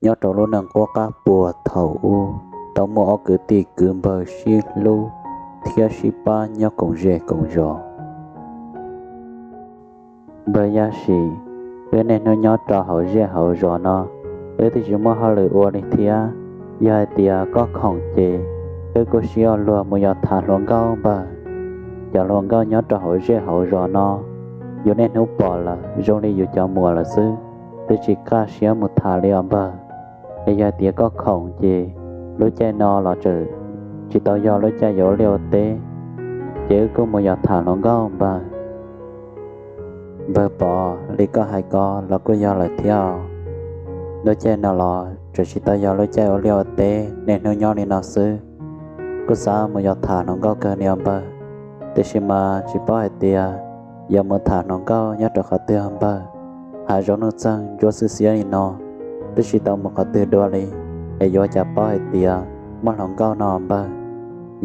nyob rau lub neej qub qab puag thaum ub tau muaj ob kwv tij kwv npawg sib hlub thiab sib pab nyob koom zej koom zos. Npawg Yaj Sim, wb niaj hnub nyob rau hauv zej hauv zos no, wb twb tsis muaj hauj lwm ua li thiab. Yog hais tias koj khoom ces wb kuj sib ua luag mus yos tham hluas nkauj npawg. Cov hluas nkauj nyob rau hauv zej hauv zos no, yus niaj hnub pom lawm zoo li yus cov muam lawm xwb, twb tsis kaj siab mus tham li os npawg. Es yog tias koj khoom ces lub caij no los tseem tsis tau yog lub caij yuav ua liaj ua teb, ces wb kuj mus yos tham hluas nkauj npawg. Npawg Pov, li koj hais ko los kuj yog lawm thiab. Lub caij no los tseem tsis tau yog lub caij ua liaj ua teb, niaj hnub nyob li no xwb, kuj xav mus yos tham hluas nkauj kawg li os npawg. Tiam sis mas tsis paub hais tias yuav mus tham hluas nkauj nyob rau qhov twg npawg. Hav zoov nuj txeeg ntsuab xiab xiab li no, twb tsis tau mus qhov twg dua li, es yuav cas paub hais tias muaj hluas nkauj no npawg.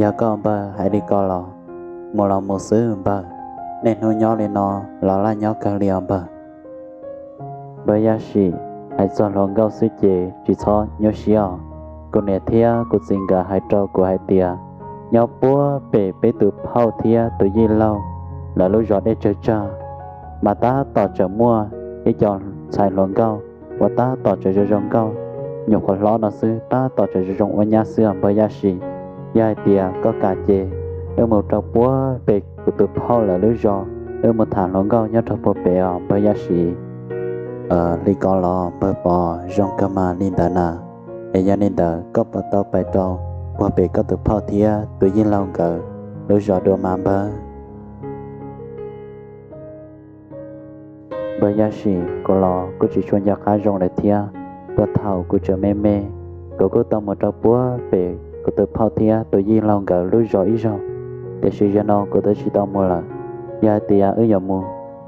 Yog koj npawg hais li ko los mus los mus xwb npawg, niaj hnub nyob li no los laj nyob kawg li os npawg. Npawg Yaj Sim, hais txog hluas nkauj xwb ces tsis txhob nyuaj siab os. Kuv niam thiab kuv txiv nkawd hais rau kuv hais tias nyob puag pem peb tus phauj thiab tus yij laug lawv lub zos Dej Tsawg Tsag, mas tab tom tseem muaj ib co ntxhais hluas nkauj uas tab tom tseem zoo zoo nkauj, nyuam qhuav hlob no xwb tab tom tseem zoo zoo ua nyab xwb os npawg Yaj Sim. Yog hais tias koj kam ces wb mus rau puag pem kuv tus phauj lawv lub zos, wb mus tham hluas nkauj nyob rau puag pem os npawg Yaj Sim. Li ko los npawg Pov, zoo kawg mas li ntawd na. Es yog li ntawd koj puas tau pais rau puag pem koj tus phauj thiab tus yij laug nkawd lub zos dua mas npawg? Npawg Yaj Sim, kuv los kuj tsis tshua nco qab zoo lawm thiab. Puag thaum kuv tseem me me, kuv kuj tau mus rau puag pem kuv tus phauj thiab tus yij laug nkawd lub zos ib zaug, tiam sis zaum no kuv twb tsis tau mus lawm. Yog hais tias wb yuav mus,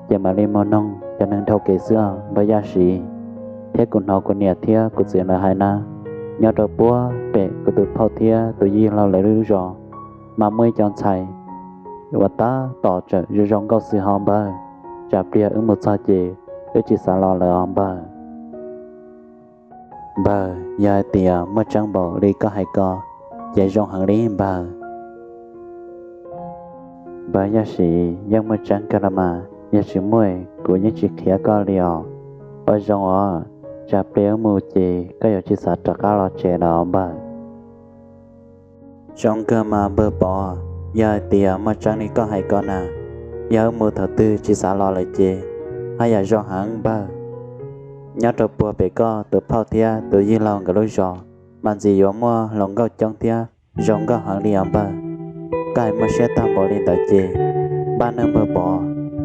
ces mam li mus noog cov neeg dhau kev xwb os npawg Yaj Sim. Thiab kuv hnov kuv niam thiab kuv txiv lawv hais na, nyob rau puag pem kuv tus phauj thiab tus yij laug lawv lub zos, mas muaj ib co ntxhais uas tab tom tseem zoo zoo nkauj xwb ho npawg. Tsam pliag wb mus txog ces wb tsis xav los lawm os npawg. Npawg, yog hais tias muaj tseeb npaum li koj hais ko, ces zoo heev li npawg. Npawg Yaj Sim, yeej muaj tseeb kawg los mas, yog tsis muaj kuv yeej tsis qhia koj li os. Ua zoo os, tsam pliag wb mus ces koj yuav tsis xav rov qab los tsev lawm os npawg. Zoo kawg mas npawg Pov, yog hais tias muaj tseeb li koj hais ko na, yog wb mus thaum twg tsis xav los lawm ces haj yam zoo heev npawg. Nyob rau puag pem koj tus phauj thiab tus yij laug nkawd lub zos, mas ntxim yuav muaj hluas nkauj coob thiab zoo nkauj heev li os npawg. Koj hais muaj siab tag npaum li ntawd ces npaj nawb npawg Pov,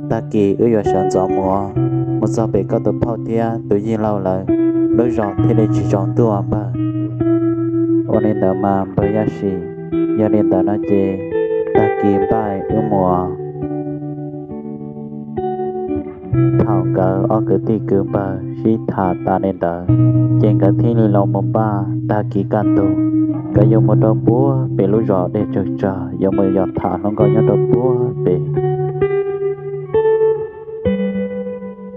tag kis wb yuav sawv ntxov mus, mus txog pem koj tus phauj thiab tus yij laug lawv lub zos thiaj li tsis tsaus ntuj os npawg. Ua li ntawd mas npawg Yaj Sim, yog li ntawd no ces tag kis npaj wb mus. Thaum nkawd ob kwv tij kwv npawg sib tham tas li ntawd, ces nkawd thiaj li los mus npaj tag kis kaj ntug, nkawd yuav mus rau puag pem lub zos Dej Tsawg Tsag, yuav mus yos tham hluas nkauj nyob rau puag pem.